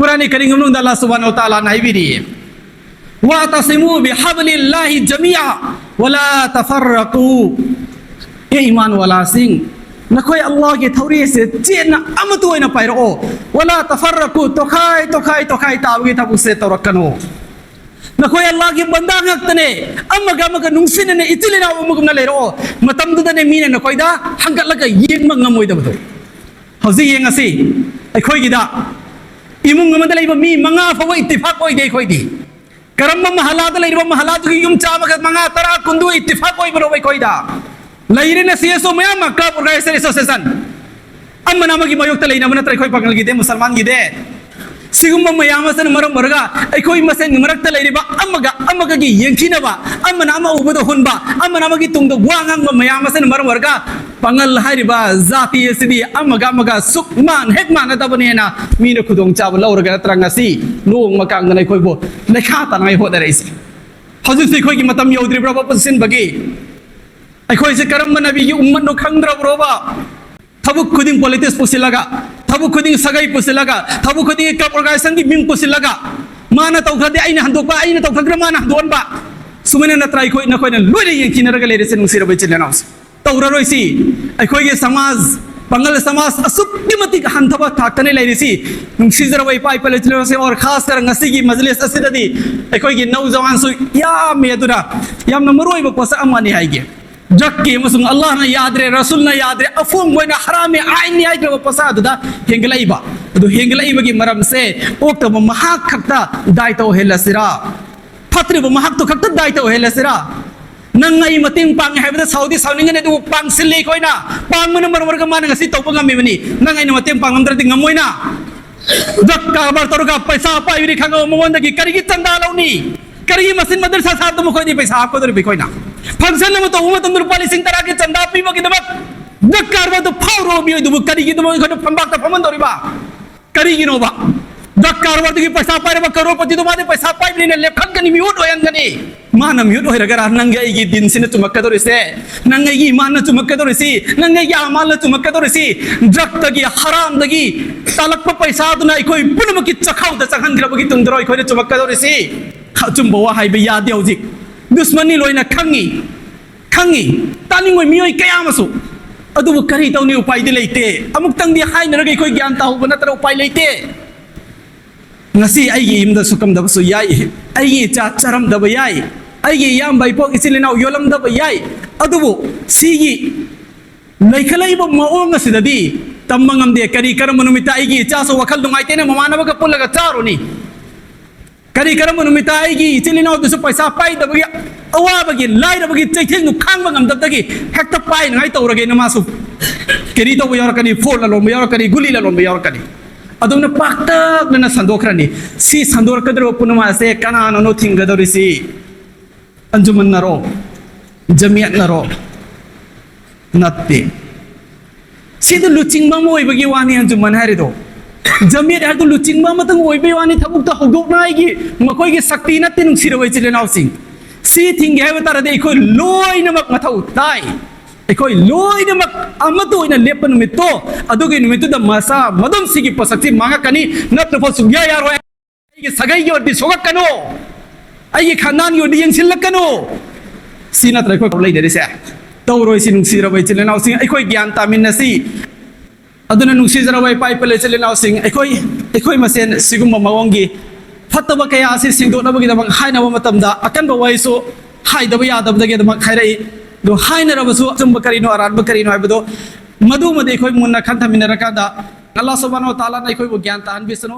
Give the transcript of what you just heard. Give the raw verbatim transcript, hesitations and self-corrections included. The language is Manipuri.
ꯀꯨꯔꯥꯟ ꯀꯔꯤꯝ ꯃꯅꯨꯡꯗ ꯑꯜꯂꯥꯍ ꯁꯨꯕꯍꯥꯅꯍꯨ ꯋ ꯇꯥꯂꯥꯅ ꯍꯥꯏꯕꯤꯔꯤ, "ꯋꯥꯇꯁꯤꯃꯨ ꯕꯤꯍꯥꯕ꯭ꯂꯤꯜꯂꯥꯍꯤ ꯖꯃꯤꯑ ꯋꯂꯥ ꯇꯐꯔꯔꯀꯨ"꯫ ꯑꯦ ꯏꯃꯥꯟ ꯋꯥꯂꯥꯁꯤꯡ, ꯅꯈꯣꯏ ꯑꯜꯂꯥꯍꯒꯤ ꯊꯧꯔꯤꯁꯦ ꯆꯦꯠꯅ ꯑꯃꯠꯇ ꯑꯣꯏꯅ ꯄꯥꯏꯔꯛꯑꯣ꯫ "ꯋꯂꯥ ꯇꯐꯔꯔꯀꯨ", ꯇꯣꯈꯥꯏ ꯇꯣꯈꯥꯏ ꯇꯣꯈꯥꯏ ꯇꯥꯕꯒꯤ ꯊꯕꯛꯁꯦ ꯇꯧꯔꯛꯀꯅꯨ꯫ ꯅꯈꯣꯏ ꯑꯜꯂꯥꯍꯒꯤ ꯕꯟꯗꯥ ꯉꯥꯛꯇꯅꯦ, ꯑꯃꯒ ꯑꯃꯒ ꯅꯨꯡꯁꯤꯅꯅ ꯏꯆꯤꯜ ꯏꯅꯥꯎ ꯑꯃꯒꯨꯝꯅ ꯂꯩꯔꯛꯑꯣ꯫ ꯃꯇꯝꯗꯨꯗꯅꯦ ꯃꯤꯅ ꯅꯈꯣꯏꯗ ꯍꯪꯒꯠꯂꯒ ꯌꯦꯡꯕ ꯉꯝꯃꯣꯏꯗꯕꯗꯣ꯫ ꯍꯧꯖꯤꯛ ꯌꯦꯡꯉꯁꯤ, ꯑꯩꯈꯣꯏꯒꯤꯗ ꯏꯃꯨꯡ ꯑꯃꯗ ꯂꯩꯕ ꯃꯤ ꯃꯉꯥ ꯐꯥꯎꯕ ꯏꯠꯇꯤꯐꯥꯛ ꯑꯣꯏꯗꯦ ꯑꯩꯈꯣꯏꯗꯤ꯫ ꯀꯔꯝꯕ ꯃꯍꯜꯂꯥꯗ ꯂꯩꯔꯤꯕ ꯃꯍꯜꯂꯥꯗꯨꯒꯤ ꯌꯨꯝ ꯆꯥꯝꯃꯒ ꯃꯉꯥ, ꯇꯔꯥ, ꯀꯨꯟꯗꯨ ꯏꯠꯇꯤꯐꯥꯛ ꯑꯣꯏꯕꯅꯣ ꯑꯩꯈꯣꯏꯗ? ꯂꯩꯔꯤꯅ ꯁꯤ ꯑꯦꯁ ꯑꯣ ꯃꯌꯥꯝ ꯑꯃ, ꯀ꯭ꯂꯕ ꯑꯣꯔꯒꯅꯥꯏꯖꯔ ꯑꯦꯁꯣꯁꯤꯌꯦꯁꯟ, ꯑꯃꯅ ꯑꯃꯒꯤ ꯃꯥꯌꯣꯛꯇ ꯂꯩꯅꯕ ꯅꯠꯇ꯭ꯔ ꯑꯩꯈꯣꯏ ꯄꯥꯡꯒꯜꯒꯤꯗꯤ, ꯃꯨꯁꯜꯃꯥꯟꯒꯤꯗꯤ? ꯁꯤꯒꯨꯝꯕ ꯃꯌꯥꯝ ꯑꯁꯤꯅ ꯃꯔꯝ ꯑꯣꯏꯔꯒ ꯑꯩꯈꯣꯏ ꯃꯁꯦꯟꯒꯤ ꯃꯔꯛꯇ ꯂꯩꯔꯤꯕ ꯑꯃꯒ ꯑꯃꯒꯒꯤ ꯌꯦꯡꯊꯤꯅꯕ, ꯑꯃꯅ ꯑꯃ ꯎꯕꯗ ꯍꯨꯟꯕ, ꯑꯃꯅ ꯑꯃꯒꯤ ꯇꯨꯡꯗ ꯋꯥ ꯉꯥꯡꯕ ꯃꯌꯥꯝ ꯑꯁꯤꯅ ꯃꯔꯝ ꯑꯣꯏꯔꯒ ꯄꯥꯡꯒꯜ ꯍꯥꯏꯔꯤꯕ ꯖꯥꯇꯤ ꯑꯁꯤꯗꯤ ꯑꯃꯒ ꯑꯃꯒ ꯁꯨꯛ ꯃꯥꯟ ꯍꯦꯛ ꯃꯥꯟꯅꯗꯕꯅꯦꯅ ꯃꯤꯅ ꯈꯨꯗꯣꯡꯆꯥꯕ ꯂꯧꯔꯒ ꯅꯠꯇ꯭ꯔ ꯉꯁꯤ ꯅꯣꯡꯃ ꯀꯥꯡꯗꯅ ꯑꯩꯈꯣꯏꯕꯨ ꯂꯩꯈꯥ ꯇꯥꯅꯉꯥꯏ ꯍꯣꯠꯅꯔꯛꯏꯁꯦ? ꯍꯧꯖꯤꯛꯁꯨ ꯑꯩꯈꯣꯏꯒꯤ ꯃꯇꯝ ꯌꯧꯗ꯭ꯔꯤꯕ꯭ꯔꯕ ꯄꯨꯟꯁꯤꯟꯕꯒꯤ? ꯑꯩꯈꯣꯏꯁꯦ ꯀꯔꯝꯕ ꯅꯕꯤꯒꯤ ꯎꯝꯃꯠꯅꯣ ꯈꯪꯗ꯭ꯔꯕ꯭ꯔꯣꯕ? ꯊꯕꯛ ꯈꯨꯗꯤꯡ ꯄꯣꯂꯤꯇꯤꯛꯁ ꯄꯨꯁꯤꯜꯂꯒ, ꯊꯕꯛ ꯈꯨꯗꯤꯡ ꯁꯥꯒꯩ ꯄꯨꯁꯤꯜꯂꯒ, ꯊꯕꯛ ꯈꯨꯗꯤꯡꯒꯤ ꯀ꯭ꯂꯕ ꯑꯣꯔꯒꯅꯥꯏꯖꯦꯁꯟꯒꯤ ꯃꯤꯡ ꯄꯨꯁꯤꯜꯂꯒ, ꯃꯥꯅ ꯇꯧꯈ꯭ꯔꯗꯤ ꯑꯩꯅ ꯍꯟꯗꯣꯛꯄ, ꯑꯩꯅ ꯇꯧꯈ꯭ꯔꯗꯤ ꯃꯥꯅ ꯍꯟꯗꯣꯛꯍꯟꯕ, ꯁꯨꯃꯥꯏꯅ ꯅꯠꯇ꯭ꯔꯥ ꯑꯩꯈꯣꯏ ꯅꯈꯣꯏꯅ ꯂꯣꯏꯅ ꯌꯦꯡꯊꯤꯅꯔꯒ ꯂꯩꯔꯤꯁꯦ, ꯅꯨꯡꯁꯤꯔꯕ ꯏꯆꯤꯜ ꯏꯅꯥꯎꯁꯦ? ꯇꯧꯔꯔꯣꯏꯁꯤ꯫ ꯑꯩꯈꯣꯏꯒꯤ ꯁꯃꯥꯖ, ꯄꯥꯡꯒꯜ ꯁꯃꯥꯖ ꯑꯁꯨꯛꯀꯤ ꯃꯇꯤꯛ ꯍꯟꯊꯕ ꯊꯥꯛꯇꯅ ꯂꯩꯔꯤꯁꯤ꯫ ꯅꯨꯡꯁꯤꯖꯔꯕ ꯏꯄꯥ ꯏꯄꯥ ꯂꯩꯇ꯭ꯔꯕꯁꯤꯡ, ꯑꯣꯔ ꯈꯥꯁ ꯀꯔ ꯉꯁꯤꯒꯤ ꯃꯖꯂꯤꯁ ꯑꯁꯤꯗꯗꯤ ꯑꯩꯈꯣꯏꯒꯤ ꯅꯧꯖꯋꯥꯟꯁꯨ ꯌꯥꯝꯃꯤ꯫ ꯑꯗꯨꯅ ꯌꯥꯝꯅ ꯃꯔꯨ ꯑꯣꯏꯕ ꯄꯣꯠꯁꯛ ꯑꯃꯅꯤ ꯍꯥꯏꯒꯦ꯫ ꯗ꯭ꯔꯒꯀꯤ ꯑꯃꯁꯨꯡ ꯑꯜꯂꯥꯍꯅ ꯌꯥꯗ꯭ꯔꯦ, ꯔꯁꯨꯜꯅ ꯌꯥꯗ꯭ꯔꯦ, ꯑꯐꯣꯡꯕ ꯑꯣꯏꯅ ꯍꯔꯥꯝꯃꯦ, ꯑꯥꯏꯟꯅꯤ ꯍꯥꯏꯈ꯭ꯔꯕ ꯄꯣꯠꯁꯛ ꯑꯗꯨꯗ ꯍꯦꯟꯒꯠꯂꯛꯏꯕ꯫ ꯑꯗꯨ ꯍꯦꯟꯒꯠꯂꯛꯏꯕꯒꯤ ꯃꯔꯝꯁꯦ ꯑꯣꯛꯇꯕ ꯃꯍꯥꯛ ꯈꯛꯇ ꯗꯥꯏ ꯇꯧꯍꯜꯂꯁꯤꯔꯥ? ꯐꯠꯇ꯭ꯔꯤꯕ ꯃꯍꯥꯛꯇꯨ ꯈꯛꯇ ꯗꯥꯏ ꯇꯧꯍꯜꯂꯁꯤꯔꯥ? ꯅꯪ ꯑꯩ ꯃꯇꯦꯡ ꯄꯥꯡꯉꯦ ꯍꯥꯏꯕꯗ ꯁꯥꯎꯗꯤ ꯁꯥꯎꯅꯤꯡꯒꯅꯤ, ꯑꯗꯨꯕꯨ ꯄꯥꯡꯁꯤꯜꯂꯤ ꯑꯩꯈꯣꯏꯅ꯫ ꯄꯥꯡꯕꯅ ꯃꯔꯝ ꯑꯣꯏꯔꯒ ꯃꯥꯅ ꯉꯁꯤ ꯇꯧꯕ ꯉꯝꯃꯤꯕꯅꯤ꯫ ꯅꯪ ꯑꯩꯅ ꯃꯇꯦꯡ ꯄꯥꯡꯉꯝꯗ꯭ꯔꯗꯤ ꯉꯝꯃꯣꯏꯅ꯫ ꯗ꯭ꯔꯒ ꯀꯔꯕꯥꯔ ꯇꯧꯔꯒ ꯄꯩꯁꯥ ꯄꯥꯏꯕꯅꯤ ꯈꯪꯉꯕ ꯃꯉꯣꯟꯗꯒꯤ ꯀꯔꯤꯒꯤ ꯆꯟꯗꯥ ꯂꯧꯅꯤ? ꯀꯔꯤꯒꯤ ꯃꯁꯖꯤꯗ ꯃꯗꯔꯁꯥ ꯁꯥꯕꯗ ꯃꯈꯣꯏꯗꯤ ꯄꯩꯁꯥ ꯍꯥꯞꯀꯗꯧꯔꯤꯕ ꯑꯩꯈꯣꯏꯅ? ꯐꯪꯁꯟ ꯑꯃ ꯇꯧꯕ ꯃꯇꯝꯗ ꯂꯨꯄꯥ ꯂꯤꯁꯤꯡ ꯇꯔꯥꯒꯤ ꯆꯟꯗꯥ ꯄꯤꯕꯒꯤꯗꯃꯛ ꯗ꯭ꯔꯒ ꯀꯔꯕꯥꯔꯗꯨ ꯐꯥꯎꯔꯕ ꯃꯤꯑꯣꯏꯗꯨꯕꯨ ꯀꯔꯤꯒꯤꯗꯃꯛ ꯑꯩꯈꯣꯏꯅ ꯐꯝꯄꯥꯛꯇ ꯐꯝꯍꯟꯗꯧꯔꯤꯕ? ꯀꯔꯤꯒꯤꯅꯣꯕ? ꯗ꯭ꯔꯒ ꯀꯔꯕꯥꯔꯗꯒꯤ ꯄꯩꯁꯥ ꯄꯥꯏꯔꯕ ꯀꯔꯣꯔꯄꯇꯤꯗꯣ ꯃꯥꯗꯤ ꯄꯩꯁꯥ ꯄꯥꯏꯕꯅꯤꯅ ꯂꯦꯞꯈꯠꯀꯅꯤ, ꯃꯤꯍꯨꯠ ꯑꯣꯏꯍꯟꯒꯅꯤ꯫ ꯃꯥꯅ ꯃꯤꯍꯨꯠ ꯑꯣꯏꯔꯒꯔꯥ ꯅꯪꯒꯤ ꯑꯩꯒꯤ ꯗꯤꯟꯁꯤꯅ ꯆꯨꯝꯃꯛꯀꯗꯧꯔꯤꯁꯦ? ꯅꯪ ꯑꯩꯒꯤ ꯏꯃꯥꯟꯅ ꯆꯨꯝꯃꯛꯀꯗꯧꯔꯤꯁꯤ? ꯅꯪ ꯑꯩꯒꯤ ꯑꯃꯥꯜꯅ ꯆꯨꯝꯃꯛꯀꯗꯧꯔꯤꯁꯤ? ꯗ꯭ꯔꯒꯇꯒꯤ, ꯍꯔꯥꯝꯗꯒꯤ ꯇꯥꯜꯂꯛꯄ ꯄꯩꯁꯥꯗꯨꯅ ꯑꯩꯈꯣꯏ ꯄꯨꯝꯅꯃꯛꯀꯤ ꯆꯥꯛꯈꯥꯎꯗ ꯆꯪꯍꯟꯈ꯭ꯔꯕꯒꯤ ꯇꯨꯡꯗꯔꯣ ꯑꯩꯈꯣꯏꯅ ꯆꯨꯝꯃꯛꯀꯗꯧꯔꯤꯁꯤ? ꯑꯆꯨꯝꯕ ꯋꯥ ꯍꯥꯏꯕ ꯌꯥꯗꯦ ꯍꯧꯖꯤꯛ꯫ ꯗꯨꯁꯃꯟꯅꯤ ꯂꯣꯏꯅ ꯈꯪꯉꯤ, ꯈꯪꯉꯤ꯫ ꯇꯥꯅꯤꯡꯉꯣꯏ ꯃꯤꯑꯣꯏ ꯀꯌꯥ ꯑꯃꯁꯨ꯫ ꯑꯗꯨꯕꯨ ꯀꯔꯤ ꯇꯧꯅꯤ? ꯎꯄꯥꯏꯗꯤ ꯂꯩꯇꯦ꯫ ꯑꯃꯨꯛꯇꯪꯗꯤ ꯍꯥꯏꯅꯔꯒ ꯑꯩꯈꯣꯏ ꯒ꯭ꯌꯥꯟ ꯇꯥꯍꯧꯕ ꯅꯠꯇꯅ ꯎꯄꯥꯏ ꯂꯩꯇꯦ꯫ ꯉꯁꯤ ꯑꯩꯒꯤ ꯌꯨꯝꯗ ꯁꯨꯛꯀꯝꯗꯕꯁꯨ ꯌꯥꯏ, ꯑꯩꯒꯤ ꯏꯆꯥ ꯆꯥꯔꯝꯗꯕ ꯌꯥꯏ, ꯑꯩꯒꯤ ꯏꯌꯥꯝꯕ ꯏꯄꯣꯛ ꯏꯆꯤꯜ ꯏꯅꯥꯎ ꯌꯣꯜꯂꯝꯗꯕ ꯌꯥꯏ꯫ ꯑꯗꯨꯕꯨ ꯁꯤꯒꯤ ꯂꯩꯈꯠꯂꯛꯏꯕ ꯃꯑꯣꯡ ꯑꯁꯤꯗꯗꯤ ꯇꯝꯕ ꯉꯝꯗꯦ꯫ ꯀꯔꯤ ꯀꯔꯝꯕ ꯅꯨꯃꯤꯠꯇ ꯑꯩꯒꯤ ꯏꯆꯥꯁꯨ ꯋꯥꯈꯜ ꯅꯨꯡꯉꯥꯏꯇꯦꯅ ꯃꯃꯥꯟꯅꯕꯒ ꯄꯨꯜꯂꯒ ꯆꯥꯔꯨꯅꯤ? ꯀꯔꯤ ꯀꯔꯝꯕ ꯅꯨꯃꯤꯠꯇ ꯑꯩꯒꯤ ꯏꯆꯤꯜ ꯏꯅꯥꯎꯗꯨꯁꯨ ꯄꯩꯁꯥ ꯄꯥꯏꯗꯕꯒꯤ ꯑꯋꯥꯕꯒꯤ, ꯂꯥꯏꯔꯕꯒꯤ ꯆꯩꯊꯦꯡꯗꯨ ꯈꯥꯡꯕ ꯉꯝꯗꯕꯗꯒꯤ ꯍꯦꯛꯇ ꯄꯥꯏꯅꯉꯥꯏ ꯇꯧꯔꯒꯦꯅ ꯃꯥꯁꯨ ꯀꯦꯔꯤ ꯇꯧꯕ ꯌꯥꯎꯔꯛꯀꯅꯤ, ꯐꯣꯟ ꯂꯂꯣꯟꯕ ꯌꯥꯎꯔꯛꯀꯅꯤ, ꯒꯨꯂꯤ ꯂꯂꯣꯟꯕ ꯌꯥꯎꯔꯛꯀꯅꯤ꯫ ꯑꯗꯨꯝꯅ ꯄꯥꯛꯇꯛꯅꯅ ꯁꯟꯗꯣꯛꯈ꯭ꯔꯅꯤ꯫ ꯁꯤ ꯁꯟꯗꯣꯔꯛꯀꯗꯧꯔꯤꯕ ꯄꯨꯝꯅꯃꯛ ꯑꯁꯦ ꯀꯅꯥꯅꯅꯣ ꯊꯤꯡꯒꯗꯧꯔꯤꯁꯤ? ꯑꯟꯖꯨꯃꯟꯅꯔꯣ? ꯖꯃꯤꯌꯠꯅꯔꯣ? ꯅꯠꯇꯦ꯫ ꯁꯤꯗ ꯂꯨꯆꯤꯡꯕ ꯑꯃ ꯑꯣꯏꯕꯒꯤ ꯋꯥꯅꯤ ꯑꯟꯖꯨꯃꯟ ꯍꯥꯏꯔꯤꯗꯣ꯫ ꯖꯃꯤꯌꯠ ꯍꯥꯏꯕꯗꯨ ꯂꯨꯆꯤꯡꯕ ꯑꯃꯇꯪ ꯑꯣꯏꯕꯒꯤ ꯋꯥꯅꯤ, ꯊꯕꯛꯇ ꯍꯧꯗꯣꯛꯅꯉꯥꯏꯒꯤ ꯃꯈꯣꯏꯒꯤ ꯁꯛꯇꯤ ꯅꯠꯇꯦ, ꯅꯨꯡꯁꯤꯔꯕ ꯏꯆꯤꯜ ꯏꯅꯥꯎꯁꯤꯡ꯫ ꯁꯤ ꯊꯤꯡꯒꯦ ꯍꯥꯏꯕ ꯇꯥꯔꯗꯤ ꯑꯩꯈꯣꯏ ꯂꯣꯏꯅꯃꯛ ꯃꯊꯧ ꯇꯥꯏ꯫ ꯑꯩꯈꯣꯏ ꯂꯣꯏꯅꯃꯛ ꯑꯃꯠꯇ ꯑꯣꯏꯅ ꯂꯦꯞꯄ ꯅꯨꯃꯤꯠꯇꯣ, ꯑꯗꯨꯒꯤ ꯅꯨꯃꯤꯠꯇꯨꯗ ꯃꯁꯥ ꯃꯗꯨꯝ ꯁꯤꯒꯤ ꯄꯣꯠꯁꯛꯁꯤ ꯃꯥꯡꯉꯛꯀꯅꯤ, ꯅꯠꯇ꯭ꯔꯕ ꯁꯨꯡꯌꯥ ꯌꯥꯔꯣꯏ꯫ ꯑꯩꯒꯤ ꯁꯥꯒꯩꯒꯤ ꯑꯣꯏꯔꯗꯤ ꯁꯣꯛꯂꯛꯀꯅꯨ, ꯑꯩꯒꯤ ꯈꯥꯟꯗꯥꯟꯒꯤ ꯑꯣꯏꯔꯗꯤ ꯌꯦꯡꯁꯤꯜꯂꯛꯀꯅꯨ꯫ ꯁꯤ ꯅꯠꯇ꯭ꯔ ꯑꯩꯈꯣꯏ ꯂꯩꯗꯔꯤꯁꯦ? ꯇꯧꯔꯣꯏ ꯁꯤ, ꯅꯨꯡꯁꯤꯔꯕ ꯏꯆꯤꯜ ꯏꯅꯥꯎꯁꯤꯡ, ꯑꯩꯈꯣꯏ ꯒ꯭ꯌꯥꯟ ꯇꯥꯃꯤꯟꯅꯁꯤ꯫ ꯑꯗꯨꯅ ꯅꯨꯡꯁꯤꯖꯔꯕ ꯏꯄꯥ ꯏꯄꯨ ꯏꯆꯤꯜ ꯏꯅꯥꯎꯁꯤꯡ, ꯑꯩꯈꯣꯏ, ꯑꯩꯈꯣꯏ ꯃꯁꯦꯟ ꯁꯤꯒꯨꯝꯕ ꯃꯑꯣꯡꯒꯤ ꯐꯠꯇꯕ ꯀꯌꯥ ꯑꯁꯤ ꯁꯦꯡꯗꯣꯛꯅꯕꯒꯤꯗꯃꯛ ꯍꯥꯏꯅꯕ ꯃꯇꯝꯗ ꯑꯀꯟꯕ ꯋꯥꯍꯩꯁꯨ ꯍꯥꯏꯗꯕ ꯌꯥꯗꯕꯗꯒꯤ ꯑꯗꯨꯃꯛ ꯍꯥꯏꯔꯛꯏ꯫ ꯑꯗꯨ ꯍꯥꯏꯅꯔꯕꯁꯨ ꯑꯆꯨꯝꯕ ꯀꯔꯤꯅꯣ, ꯑꯔꯥꯟꯕ ꯀꯔꯤꯅꯣ ꯍꯥꯏꯕꯗꯣ, ꯃꯗꯨꯃꯗꯤ ꯑꯩꯈꯣꯏ ꯃꯨꯟꯅ ꯈꯟꯊꯃꯤꯟꯅꯔꯀꯥꯟꯗ ꯑꯜꯂꯥꯍ ꯁꯨꯕꯍꯥꯅꯍꯨ ꯋ ꯇꯥꯂꯥꯅ ꯑꯩꯈꯣꯏꯕꯨ ꯒ꯭ꯌꯥꯟ ꯇꯥꯍꯟꯕꯤꯁꯅꯨ꯫